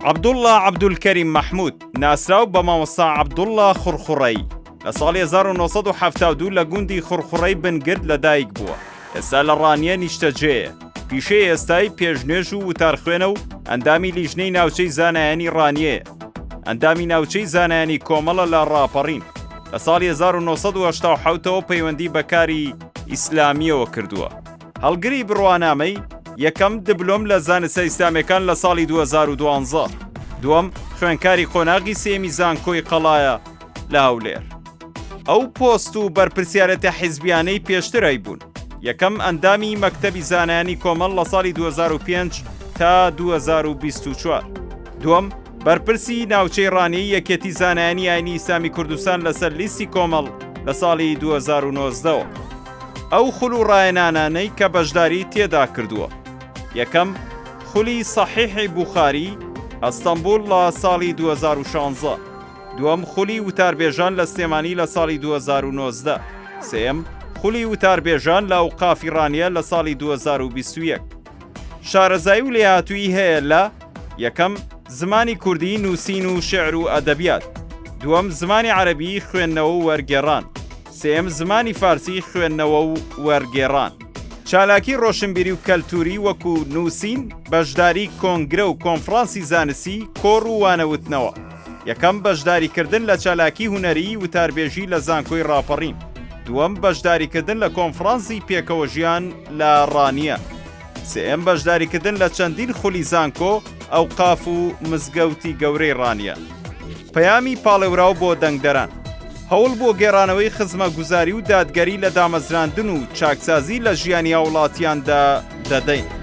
عەبدوڵڵا عەبدولکەریم مەحمود، ناسراو بە مامۆستا عەبدوڵڵا خوڕخوڕەیی، لە ساڵی 1972 لە گوندی خوڕخوڕەی بنگرد لەدایک بووە، ئێستا لە ڕانیە نیشتەجێیە. پیشەی ئێستای پێشنوێژ و وتارخوێنە و ئەندامی لیژنەی ناوچەی زانایانی ڕانیەیە. ئەندامی ناوچەی زانایانی کۆمەڵە لە ڕاپەڕین. لە ساڵی 1987 ەوە پەیوەندی بە کاری ئیسلامییەوە کردووە. هەڵگری بڕوانامەی، یەکەم، دبلۆم لە زانستە ئیسلامیەکان لە ساڵی 2012. دووەم، خوێندکاری قۆناغی سێیەمی زانکۆی قەڵایە لە هەولێر. ئەو پۆست و بەرپرسیارێتە حیزبیانەی پێشتر هەیبوون، یەکەم، ئەندامی مەکتەبی زانایانی کۆمەڵ لە ساڵی 2005 تا 2024. دووەم، بەرپرسی ناوچەی ڕانیەی یەکێتی زانایانی ئاینی ئیسلامی کوردستان لەسەر لیستی کۆمەڵ لە ساڵی 2019 وە. ئەو خول و ڕاهێنانانەی کە بەشداری تێدا کردووە. یەکەم، خولی سەحیحی بوخاری، ئەستەنبوڵ لە ساڵی 2016. دووەم، خولی وتاربێژان لە سلێمانی لە ساڵی 2019. سێیەم، خولی وتاربێژان لە ئەوقافی ڕانیە لە ساڵی 2021. شارەزایی و لێهاتوویی هەیە لە، یەکەم، زمانی کوردی، نووسین و شیعر و ئەدەبیات. دووەم، زمانی عەرەبی، خوێندنەوە و وەرگێڕان. سێیەم، زمانی فارسی، خوێندنەوە و وەرگێڕان. چالاکی ڕۆشنبیری و کەلتووری وەکو، نووسین، بەشداری کۆنگرە و کۆنفرانسی زانستی، کۆڕ و وانەوتنەوە. یەکەم، بەشداریکردن لە چالاکی هونەریی وتاربێژی لە زانکۆی ڕاپەڕین. دووەم، بەشداریکردن لە کۆنفرانسی پێکەوەژیان لە ڕانیە. سێیەم، بەشداریکردن لە چەندین خولی زانکۆ، ئەوقاف و مزگەوتی گەورەی ڕانیە. پەیامی پاڵێوراو بۆ دەنگدەران. هەوڵ بۆ گێڕانەوەی خزمەگوزاری و دادگەری لە دامەزراندن و چاکسازی لە ژیانی هاوڵاتیاندا دەدەین.